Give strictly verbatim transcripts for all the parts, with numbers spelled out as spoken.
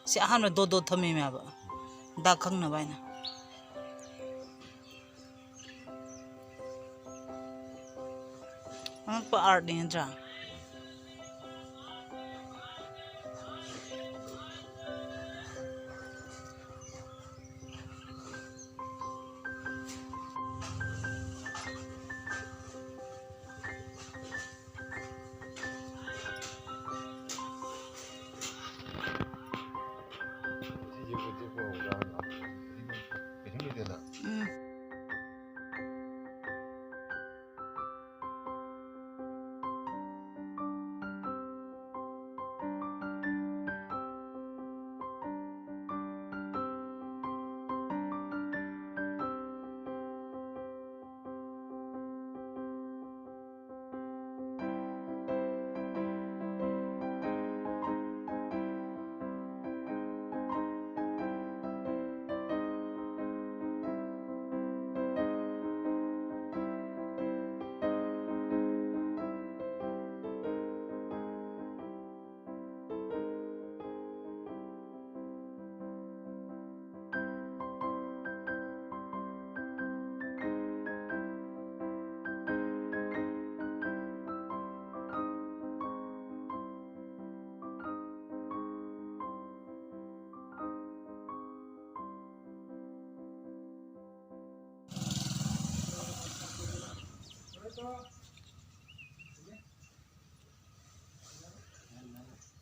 ꯁꯤ ꯑꯍꯥꯟꯕ dot dot ꯊꯝꯃꯤꯃꯦꯕ, ꯗꯥꯛ ꯈꯪꯅꯕ ꯍꯥꯏꯅ꯫ ꯑꯉꯛꯄ ꯑꯥꯔꯠꯅꯤ ꯅꯠꯇ꯭ꯔꯥ? ꯎꯝ꯫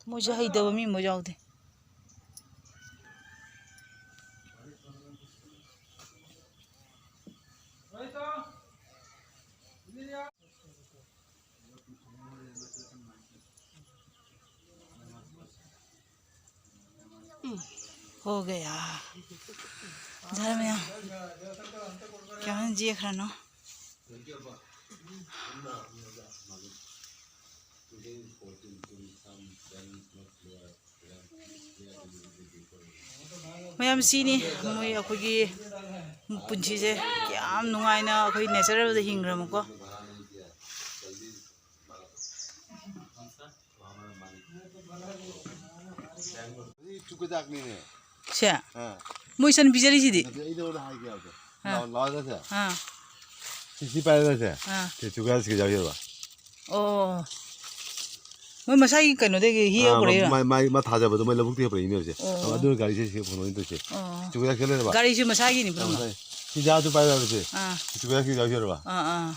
ꯃꯣꯏꯁꯨ ꯍꯩꯇꯕ ꯃꯤ ꯑꯃ ꯌꯥꯎꯗꯦ꯫ हो गया। झाल में क्या जे खनो। ꯃꯌꯥꯝ ꯁꯤꯅꯤ ꯃꯣꯏ ꯑꯩꯈꯣꯏꯒꯤ ꯄꯨꯟꯁꯤꯁꯦ ꯀꯌꯥꯝ ꯅꯨꯡꯉꯥꯏꯅ ꯑꯩꯈꯣꯏ ꯅꯦꯆꯔꯦꯜꯗ ꯍꯤꯡꯈ꯭ꯔꯃꯣꯀꯣ꯫ ꯆꯨꯀꯖꯥꯛꯅꯤꯅꯦ꯫ ꯁꯦ? ꯑꯥ꯫ ꯃꯣꯏ ꯁꯟ ꯄꯤꯖꯔꯤꯁꯤꯗꯤ? ꯅꯠꯇꯦ, ꯑꯩ ꯅꯉꯣꯟꯗ ꯍꯥꯏꯒꯦ ꯍꯥꯏꯕꯗꯣ꯫ ꯑꯥ꯫ ꯂꯥꯎ-, ꯂꯥꯎꯗ ꯁꯦ꯫ ꯑꯥ꯫ ꯁꯤ, ꯁꯤ ꯄꯥꯏꯔꯒ ꯁꯦ꯫ ꯑꯥ꯫ ꯁꯤ ꯆꯨꯀꯖꯥꯛ ꯁꯤ ꯌꯥꯎ ꯌꯥꯎꯕ꯫ ꯑꯣ꯫ ꯃꯣꯏ ꯃꯁꯥꯒꯤ ꯀꯩꯅꯣꯗꯒꯤ ꯍꯦꯛꯑ ꯑꯥ, ꯄꯨꯔꯛꯏꯔꯣ? ꯃꯥꯏ, ꯃꯥꯏ, ꯃꯥ ꯊꯥꯖꯕꯗꯣ ꯃꯣꯏ ꯂꯧꯕꯨꯛꯇꯒꯤ ꯄꯨꯔꯛꯏꯅꯦ ꯍꯧꯖꯤꯛ꯫ ꯑꯣ꯫ ꯑꯗꯨꯅ ꯒꯥꯔꯤꯁꯦ ꯁꯤ ꯐꯣꯟ ꯑꯣꯏꯅ ꯇꯧꯁꯦ꯫ ꯑꯣ꯫ ꯆꯨꯀꯖꯥꯛ ꯁꯦ ꯂꯩꯔꯕ? ꯒꯥꯔꯤꯁꯨ ꯃꯁꯥꯒꯤꯅꯤꯕ꯭ꯔꯣ? ꯑꯥ, ꯃꯁꯥꯒꯤ꯫ ꯁꯤ ꯖꯥꯗꯨ ꯄꯥꯏꯔꯒ ꯁꯦ꯫ ꯑꯥ꯫ ꯆꯨꯀꯖꯥꯛ ꯁꯤ ꯌꯥꯎ ꯌꯥꯎꯔꯕ? ꯑꯥ, ꯑꯥ꯫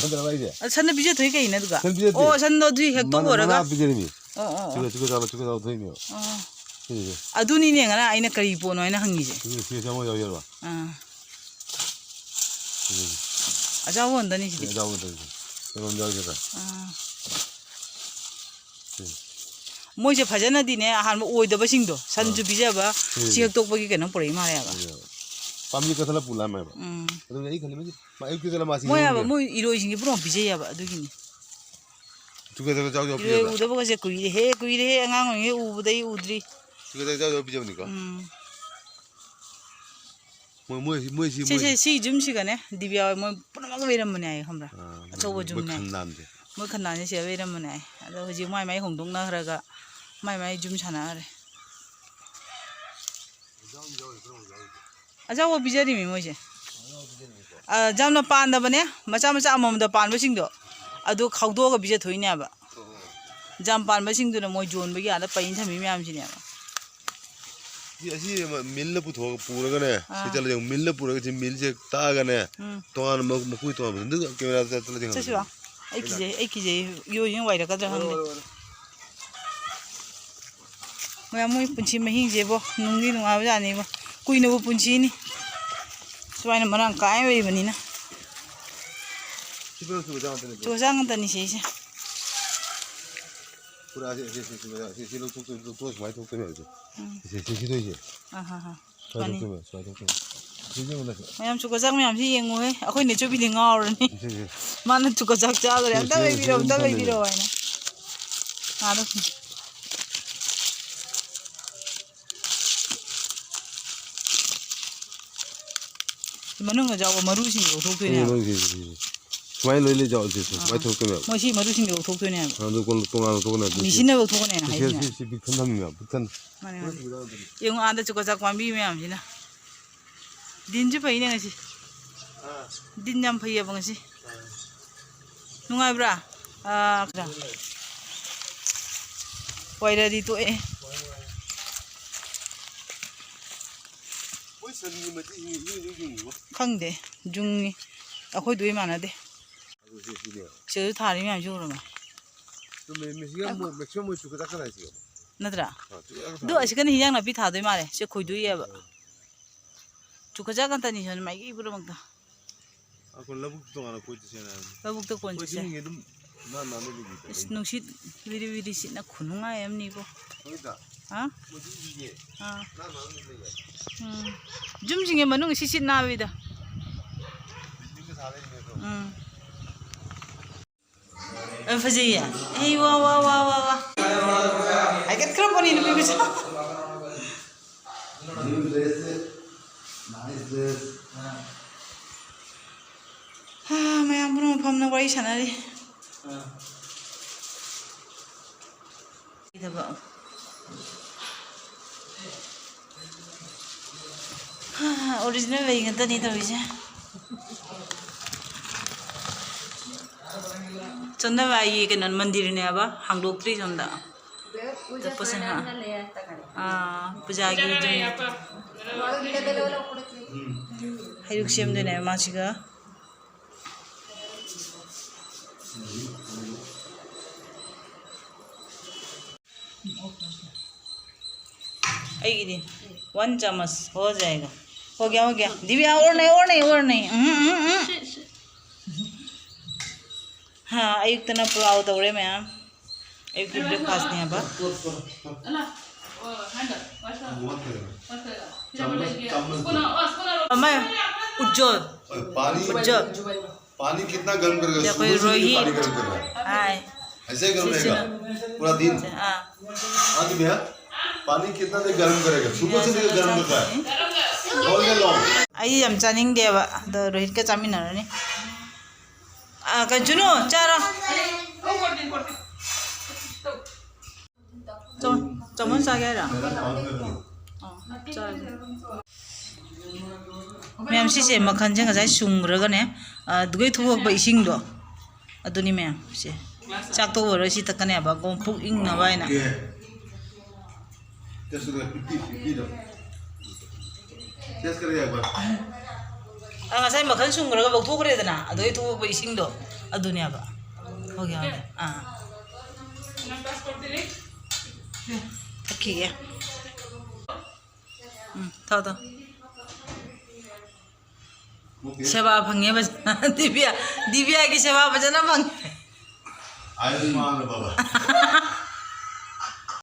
ꯈꯪꯗ꯭ꯔꯕ ꯑꯩꯁꯦ? ꯑ, ꯁꯟꯗ ꯄꯤꯖꯊꯣꯛꯏ ꯀꯩꯅꯣ ꯑꯗꯨꯒ? ꯁꯟ ꯄꯤꯖꯗꯦ꯫ ꯑꯣ, ꯁꯟꯗꯣ ꯑꯗꯨꯏ ꯍꯦꯛ ꯃꯅꯥ, ꯇꯣꯛꯑꯣꯔꯒ? ꯃꯅꯥ ꯄꯤꯖꯔꯤꯃꯤ꯫ ꯑꯣ, ꯑꯣ, ꯑꯣ꯫ ꯆꯨꯀꯖꯥꯛ, ꯆꯨꯀꯖꯥꯛ, ꯆꯨꯀꯖꯥꯛ ꯂꯧꯊꯣꯛꯏꯃꯤ꯫ ꯑꯣ꯫ ꯁꯤꯁꯦ꯫ ꯑꯗꯨꯅꯤꯅꯦ ꯉꯔꯥꯡ ꯑꯩꯅ ꯀꯔꯤ ꯄꯣꯠꯅꯣ ꯍꯥꯏꯅ ꯍꯪꯉꯤꯁꯦ꯫ ꯁꯤꯁꯦ, ꯁꯤꯁꯦ ꯑꯃ ꯌꯥꯎ ꯌꯥꯎꯔꯕ? ꯑꯥ꯫ ꯁꯤꯁꯦ꯫ ꯑꯆꯧꯕ ꯑꯝꯇꯅꯤ ꯁꯤꯗꯤ꯫ ꯁꯤ ꯑꯆꯧꯕ ꯑꯝꯇꯅꯤ꯫ ꯀꯩꯅꯣꯝ ꯌꯥꯎꯔꯤꯁꯦ꯫ ꯑꯥ꯫ ꯁꯤ꯫ ꯃꯣꯏꯁꯦ ꯐꯖꯅꯗꯤꯅꯦ, ꯑꯍꯥꯟꯕ ꯑꯣꯏꯗꯕꯁꯤꯡꯗꯣ, ꯁꯟꯁꯨ ꯑꯥ꯫ ꯄꯤꯖꯕ, ꯁꯤ꯫ ꯆꯦꯛ ꯇꯣꯛꯄꯒꯤ ꯀꯩꯅꯣ ꯄꯨꯔꯛꯏ ꯃꯥꯜꯂꯦꯕ꯫ ꯁꯤ꯫ ꯄꯥꯝꯕꯤ ꯀꯛꯊꯠꯂ ꯄꯨ ꯂꯥꯛꯑꯝꯃꯦꯕ꯫ ꯎꯝ꯫ ꯑꯗꯨꯅ ꯑꯩ ꯈꯜꯂꯤ, ꯃꯁꯤ ꯃꯥ ꯑꯌꯨꯛꯇ ꯆꯠꯂ ꯃꯥ ꯁꯤ ꯃꯣꯏ ꯍꯥꯏꯕ, ꯌꯣꯟꯒꯦ꯫ ꯃꯣꯏ ꯏꯔꯣꯏꯁꯤꯡꯁꯦ ꯄꯨꯔꯥ ꯄꯤꯖꯩ ꯍꯥꯏꯕ, ꯑꯗꯨꯒꯤꯅꯤ꯫ ꯆꯨꯀꯖꯥꯛ ꯆꯥꯎ ꯆꯥꯎ ꯏꯔꯣꯏ ꯄꯤꯖꯕ꯭ꯔꯥ? ꯎꯗꯕꯒꯁꯦ ꯀꯨꯏꯔꯦꯍꯦ, ꯀꯨꯏꯔꯦꯍꯦ, ꯑꯉꯥꯡ ꯑꯣꯏꯔꯤꯉꯩ ꯎꯕꯗꯩ ꯎꯗ꯭ꯔꯤ꯫ ꯆꯨꯀꯖꯥꯛ ꯆꯥꯎ ꯆꯥꯎ ꯄꯤꯖꯕꯅꯤꯀꯣ꯫ ꯎꯝ꯫ ꯃꯣꯏ, ꯃꯣꯏ, ꯃꯣꯏ ꯁꯤ, ꯁꯤ, ꯃꯣꯏ ꯁꯤ, ꯁꯤ ꯌꯨꯝꯁꯤꯒꯅꯦ, ꯗꯤꯕꯤꯌꯥ ꯍꯣꯏ ꯃꯣꯏ ꯄꯨꯝꯅꯃꯛ ꯂꯩꯔꯝꯕꯅꯦ ꯍꯥꯏꯌꯦ, ꯈꯪꯕ꯭ꯔꯥ? ꯑꯥ, ꯑꯆꯧꯕ ꯃꯣꯏ, ꯃꯣꯏ ꯌꯨꯝꯅꯦ꯫ ꯈꯟꯗꯥꯝꯁꯦ꯫ ꯃꯣꯏ ꯈꯟꯗꯥꯝꯁꯦ ꯁꯤꯗ ꯂꯩꯔꯝꯕꯅꯦ ꯍꯥꯏꯌꯦ꯫ ꯑꯗꯣ ꯍꯧꯖꯤꯛ ꯃꯥꯏ ꯃꯥꯏ ꯍꯣꯡꯗꯣꯛꯅꯈ꯭ꯔꯒ ꯃꯥꯏ ꯃꯥꯏ ꯌꯨꯝ ꯁꯥꯟꯅꯈ꯭ꯔꯦ꯫ ꯑꯆꯧꯕ ꯄꯤꯖꯔꯤꯃꯤ ꯃꯣꯏꯁꯦ꯫ ꯑ, ꯌꯥꯝꯅ ꯄꯥꯟꯗꯕꯅꯦ, ꯃꯆꯥ ꯃꯆꯥ ꯑꯃꯃꯝꯗ ꯄꯥꯟꯕꯁꯤꯡꯗꯣ, ꯑꯗꯨ ꯈꯥꯎꯗꯣꯛꯑꯒ ꯄꯤꯖꯊꯣꯛꯏꯅꯦꯕ꯫ ꯌꯥꯝ ꯄꯥꯟꯕꯁꯤꯡꯗꯨꯅ ꯃꯣꯏ ꯌꯣꯟꯕꯒꯤ ꯑꯥꯗ ꯄꯩꯅ ꯊꯝꯃꯤ ꯃꯌꯥꯝꯁꯤꯅꯦꯕ꯫ ꯁꯤ, ꯑꯁꯤ ꯑꯃ ꯃꯤꯜꯗ ꯄꯨꯊꯣꯛꯑꯒ, ꯄꯨꯔꯒꯅꯦ, ꯁꯤ ꯑꯥ꯫ ꯆꯠꯂ ꯌꯦꯡꯉꯨ, ꯃꯤꯜꯗ ꯄꯨꯔꯒ ꯁꯤ ꯃꯤꯜꯁꯦ ꯇꯛꯑꯒꯅꯦ, ꯎꯝ꯫ ꯇꯣꯉꯥꯟꯅ ꯃ-, ꯃꯈꯣꯏ ꯇꯣꯉꯥꯟꯕ꯫ ꯑꯗꯨ ꯀꯦꯃꯦꯔꯥꯗ ꯆꯠꯂ ꯌꯦꯡꯍꯜꯂꯨ꯫ ꯆꯠꯁꯤꯔꯣ? ꯑꯩ ꯀꯤꯖꯩ, ꯑꯩ ꯀꯤꯖꯩ, ꯏꯔꯣꯏꯁꯤꯅ ꯋꯥꯏꯔꯛꯀꯗ꯭ꯔꯥ ꯈꯪꯗꯦ꯫ ꯃꯌꯥꯝ ꯃꯣꯏ ꯄꯨꯟꯁꯤ ꯃꯍꯤꯡꯁꯦꯕꯣ, ꯅꯨꯡꯗꯤ ꯅꯨꯡꯉꯥꯏꯕꯖꯥꯠꯅꯤꯕꯣ꯫ ꯀꯨꯏꯅꯕꯨ ꯄꯨꯟꯁꯤꯅꯤ꯫ ꯁꯨꯃꯥꯏꯅ ꯃꯔꯥꯡ ꯀꯥꯏꯅ ꯂꯩꯕꯅꯤꯅ꯫ ꯁꯤ ꯄꯨꯔꯥ ꯆꯨꯖꯥꯛ ꯉꯥꯛꯇꯅꯦ꯫ ꯆꯨꯖꯥꯛ ꯉꯥꯛꯇꯅꯤ ꯁꯤꯁꯦ꯫ ꯄꯨꯔꯥ ꯁꯤ, ꯁꯤ, ꯁꯤ, ꯁꯤ, ꯁꯤ, ꯁꯤ ꯂꯧꯊꯣꯛꯇꯣꯏ, ꯂꯧꯊꯣꯛꯑ ꯁꯨꯃꯥꯏꯅ ꯊꯣꯛꯇꯣꯏꯅꯦ ꯍꯧꯖꯤꯛ꯫ ꯎꯝ꯫ ꯁꯤ, ꯁꯤ, ꯁꯤ, ꯁꯤ ꯊꯣꯛꯏꯁꯦ꯫ ꯑꯍꯥ, ꯍꯥ꯫ ꯁꯨꯃꯥꯏꯅ ꯃꯥꯅꯤ꯫ ꯊꯣꯛꯇꯣꯏꯅꯦ, ꯁꯨꯃꯥꯏꯅ ꯊꯣꯛꯇꯣꯏꯅꯦ꯫ ꯁꯤ ꯌꯦꯡꯉꯨ ꯅꯪ꯫ ꯃꯌꯥꯝ ꯆꯨꯀꯖꯥꯛ ꯃꯌꯥꯝꯁꯤ ꯌꯦꯡꯉꯨꯍꯦ꯫ ꯑꯩꯈꯣꯏ ꯅꯦꯆꯨꯕꯤꯗꯤ ꯉꯥꯎꯔꯅꯤ꯫ ꯁꯤ, ꯁꯤ꯫ ꯃꯥꯅ ꯆꯨꯀꯖꯥꯛ ꯆꯥꯗꯣꯔꯦ꯫ ꯁꯤ, "ꯑꯝꯇ ꯁꯤ, ꯂꯩꯕꯤꯔꯣ, ꯁꯤ, ꯑꯝꯇ ꯁꯤ꯫ ꯂꯩꯕꯤꯔꯣ" ꯍꯥꯏꯅ꯫ ꯉꯥꯗꯣ꯫ ꯃꯅꯨꯡꯗ ꯌꯥꯎꯕ ꯃꯔꯨꯁꯤꯡꯗꯣ ꯂꯧꯊꯣꯛꯇꯣꯏꯅꯦ ꯍꯥꯏꯕ꯫ ꯎꯝ, ꯎꯝ, ꯎꯝ, ꯎꯝ꯫ ꯁꯨꯃꯥꯏꯅ ꯂꯣꯏ ꯂꯩꯖꯧ, ꯁꯤ ꯁꯨꯃꯥꯏꯅ ꯊꯣꯛꯂꯛꯇꯣꯏꯅꯦꯕ꯫ ꯃꯣꯏ ꯁꯤ ꯃꯔꯨꯁꯤꯡꯗꯣ ꯂꯧꯊꯣꯛꯇꯣꯏꯅꯦꯕ꯫ ꯑꯗꯨ ꯀꯣꯟ ꯇꯣꯉꯥꯟꯅ ꯂꯧꯊꯣꯛꯀꯅꯤ, ꯑꯗꯨ ꯃꯦꯆꯤꯟꯅ ꯂꯧꯊꯣꯛꯀꯅꯦꯅ ꯁꯤ, ꯍꯥꯏꯁꯤꯅꯦ꯫ ꯁꯤ, ꯁꯤ ꯄꯤꯛꯊꯟ ꯊꯝꯃꯤꯅꯦꯕ, ꯄꯤꯛꯊꯟ꯫ ꯃꯥꯅꯦ, ꯃꯥꯅꯦ꯫ ꯌꯦꯡꯉꯨ, ꯑꯥꯗ ꯆꯨꯀꯥ ꯆꯥꯛ ꯄꯥꯝꯕꯤ ꯃꯌꯥꯝꯁꯤꯅ꯫ ꯗꯤꯟꯁꯨ ꯐꯩꯅꯦ ꯉꯁꯤ꯫ ꯑꯥ꯫ ꯗꯤꯟ ꯌꯥꯝ ꯐꯩꯌꯦꯕ ꯉꯁꯤ꯫ ꯑꯥ꯫ ꯅꯨꯡꯉꯥꯏꯕ꯭ꯔꯥ? ꯑꯥ, ꯈꯔ꯫ ꯋꯥꯏꯔꯗꯤ ꯇꯣꯛꯑꯦ꯫ ꯃꯣꯏ ꯁꯟꯒꯤ ꯃꯊꯤ ꯁꯤꯡꯁꯦ ꯌꯨꯡ ꯌꯨꯡ ꯌꯨꯡꯉꯤꯕꯣ? ꯈꯪꯗꯦ, ꯌꯨꯡꯉꯤ꯫ ꯑꯩꯈꯣꯏꯗꯨꯒ ꯃꯥꯟꯅꯗꯦ꯫ ꯑꯗꯨ ꯁꯤ, ꯁꯤꯅꯦꯕ꯫ ꯁꯤꯗꯁꯨ ꯊꯥꯔꯤ ꯃꯌꯥꯝꯁꯤ ꯎꯔꯕ? ꯆꯨꯝꯃꯦ, ꯃꯦꯁꯤꯒ ꯃꯣꯏ, ꯃꯦꯛꯁꯤꯃꯝ ꯃꯣꯏ ꯆꯨꯀ ꯆꯥꯛꯀ ꯂꯥꯏꯁꯤꯒ꯫ ꯅꯠꯇ꯭ꯔꯥ? ꯑꯥ, ꯆꯨꯀ ꯆꯥꯛꯀ ꯑꯗꯨ ꯊꯥꯔꯤ꯫ ꯑꯁꯤꯒꯅ ꯍꯤꯟꯖꯥꯡ ꯅꯥꯄꯤ ꯊꯥꯗꯣꯏ ꯃꯥꯜꯂꯦ꯫ ꯁꯤ ꯈꯣꯏꯗꯣꯛꯑꯦꯕ꯫ ꯑꯥ꯫ ꯆꯨꯀ ꯆꯥꯛ ꯉꯥꯛꯇꯅꯤ ꯁꯣꯝꯗ ꯃꯥꯏꯀꯩ ꯄꯨꯝꯅꯃꯛꯇ꯫ ꯑꯩꯈꯣꯏ ꯂꯧꯕꯨꯛꯇ ꯇꯣꯉꯥꯟꯅ ꯀꯣꯏ ꯆꯠꯁꯦꯅ ꯍꯥꯏꯕꯅꯤ꯫ ꯂꯧꯕꯨꯛꯇ ꯀꯣꯏ ꯆꯠꯁꯦ꯫ ꯏꯁꯤꯡꯁꯦ ꯑꯗꯨꯝ ꯅꯥꯟ ꯅꯥꯟꯅ ꯂꯩꯕꯤꯗ ꯑꯁ, ꯂꯩꯅꯤ꯫ ꯅꯨꯡꯁꯤꯠ ꯋꯤꯔꯤ ꯋꯤꯔꯤ ꯁꯤꯠꯅ ꯈꯨꯅꯨꯡꯉꯥꯏ ꯑꯃꯅꯤꯕꯣ꯫ ꯍꯣꯏꯗ꯫ ꯍꯥ? ꯃꯗꯨꯒꯤꯅꯦ꯫ ꯑꯥ꯫ ꯅꯥꯟ ꯅꯥꯟꯅ ꯂꯩꯕ꯫ ꯎꯝ꯫ ꯌꯨꯝꯁꯤꯡꯒꯤ ꯃꯅꯨꯡ ꯏꯁꯤꯠ ꯁꯤꯠ ꯅꯥꯕꯤꯗ꯫ ꯕꯤꯜꯗꯤꯡꯒ ꯁꯥ ꯂꯩꯕꯅꯦ ꯑꯗꯣ꯫ ꯎꯝ꯫ ꯌꯥꯝ ꯐꯖꯩꯌꯦ꯫ ꯑꯩ ꯋꯥ, ꯋꯥ, ꯋꯥ, ꯋꯥ, ꯋꯥ꯫ ꯍꯥꯏꯒꯠꯈ꯭ꯔꯕꯅꯤ ꯅꯨꯄꯤ ꯃꯆꯥ꯫ New dress, nice dress. ꯍꯥ, ꯃꯌꯥꯝ ꯄꯨꯝꯅꯃꯛ ꯐꯝꯅ ꯋꯥꯔꯤ ꯁꯥꯟꯅꯔꯤ꯫ ꯊꯕꯛ꯫ Original ꯂꯩ ꯉꯥꯛꯇꯅꯤ ꯇꯧꯔꯤꯁꯦ꯫ ꯆꯟꯗꯕꯥꯏꯒꯤ ꯀꯩꯅꯣ ꯃꯟꯗꯤꯔꯅꯦꯕ, ꯍꯥꯡꯗꯣꯛꯇ꯭ꯔꯤ ꯁꯣꯝꯗ꯫ ꯆꯠꯄꯁꯦ, ꯍꯥ꯫ ꯑꯥ, ꯄꯨꯖꯥꯒꯤ ꯑꯗꯨꯝ꯫ ꯍꯩꯔꯨꯛ ꯁꯦꯝꯗꯣꯏꯅꯦꯕ ꯃꯥꯁꯤꯒ꯫ ꯑꯩꯒꯤꯗꯤ one ꯆꯥꯃꯁ ꯍꯣ ꯖꯥꯏꯒ꯫ ꯍꯣ ꯒꯌꯥ, ꯍꯣ ꯒꯌꯥ꯫ ꯗꯤꯕꯤꯌꯥ, or Nai, or Nai, or ꯅꯩ꯫ ꯎꯝ, ꯎꯝ, ꯎꯝ꯫ ꯍꯥ, ꯑꯌꯨꯛꯇꯅ ꯄꯨꯂꯥꯎ ꯇꯧꯔꯦ ꯃꯌꯥꯝ꯫ ꯑꯌꯨꯛꯀꯤ breakfastꯅꯦ ꯍꯥꯏꯕ꯫ ꯑꯃ, ꯎꯖꯣꯜ꯫ ꯄꯥꯅꯤ ꯎꯖꯣꯜ꯫ पानी कितना गर्म करेगा? ये कोई सुबह से लेके रोही। पानी गर्म कर रहा है। हाय। ऐसे ही गर्म रहेगा? पूरा दिन? हाँ। हाँ जी भैया, पानी कितना देर गर्म करेगा? सुबह से लेके गर्म कर रहा है। All day long. ꯑꯩ ꯌꯥꯝ ꯆꯥꯅꯤꯡꯗꯦꯕ, ꯑꯗꯣ ꯔꯣꯍꯤꯠꯀ ꯆꯥꯃꯤꯟꯅꯔꯅꯤ꯫ ꯑ, ꯀꯩꯅꯣ, ꯆꯨꯅꯨ, ꯆꯥꯔꯣ꯫ ꯆꯥꯎ-, ꯆꯥꯎꯃꯟ ꯆꯥꯒꯦ ꯍꯥꯏꯔꯣ? ꯑ, ꯆꯥꯔꯒꯦ꯫ ꯃꯌꯥꯝ, ꯁꯤꯁꯦ ꯃꯈꯜꯁꯦ ꯉꯁꯥꯏ ꯁꯨꯡꯈ꯭ꯔꯒꯅꯦ, ꯑ, ꯑꯗꯨꯒꯩ ꯊꯣꯛꯂꯛꯄ ꯏꯁꯤꯡꯗꯣ, ꯑꯗꯨꯅꯤ ꯃꯌꯥꯝ꯫ ꯁꯦ, ꯆꯥꯛ ꯇꯣꯛꯂꯔꯣꯏ, ꯁꯤ ꯊꯛꯀꯅꯦꯕ, ꯄꯨꯛ ꯏꯪꯅꯕ ꯍꯥꯏꯅ꯫ ꯇꯦꯁ ꯀꯔꯦ, ꯄꯤꯄꯤ, ꯄꯤꯄꯤꯗꯣ꯫ ꯇꯦꯁ ꯀꯔꯦ ꯌꯥꯕ? ꯑ, ꯉꯁꯥꯏ ꯃꯈꯜ ꯁꯨꯡꯈ꯭ꯔꯒ ꯂꯧꯊꯣꯛꯈ꯭ꯔꯦꯗꯅ, ꯑꯗꯨꯗꯩ ꯊꯣꯛꯂꯛꯄ ꯏꯁꯤꯡꯗꯣ, ꯑꯗꯨꯅꯦꯕ꯫ ꯍꯣꯏ, ꯍꯣꯏ꯫ ꯑꯥ꯫ ꯊꯛꯈꯤꯒꯦ꯫ ꯎꯝ, ꯊꯛꯑꯣ, ꯊꯛꯑꯣ꯫ ꯁꯦꯕꯥ ꯐꯪꯉꯦ ꯐꯖꯅ꯫ ꯗꯤꯕꯤꯌꯥ, ꯗꯤꯕꯤꯌꯥꯒꯤ ꯁꯦꯕꯥ ꯐꯖꯅ ꯐꯪꯉꯦ꯫ ꯑꯥꯌꯨꯁꯃꯥꯟ ꯕꯕꯥ꯫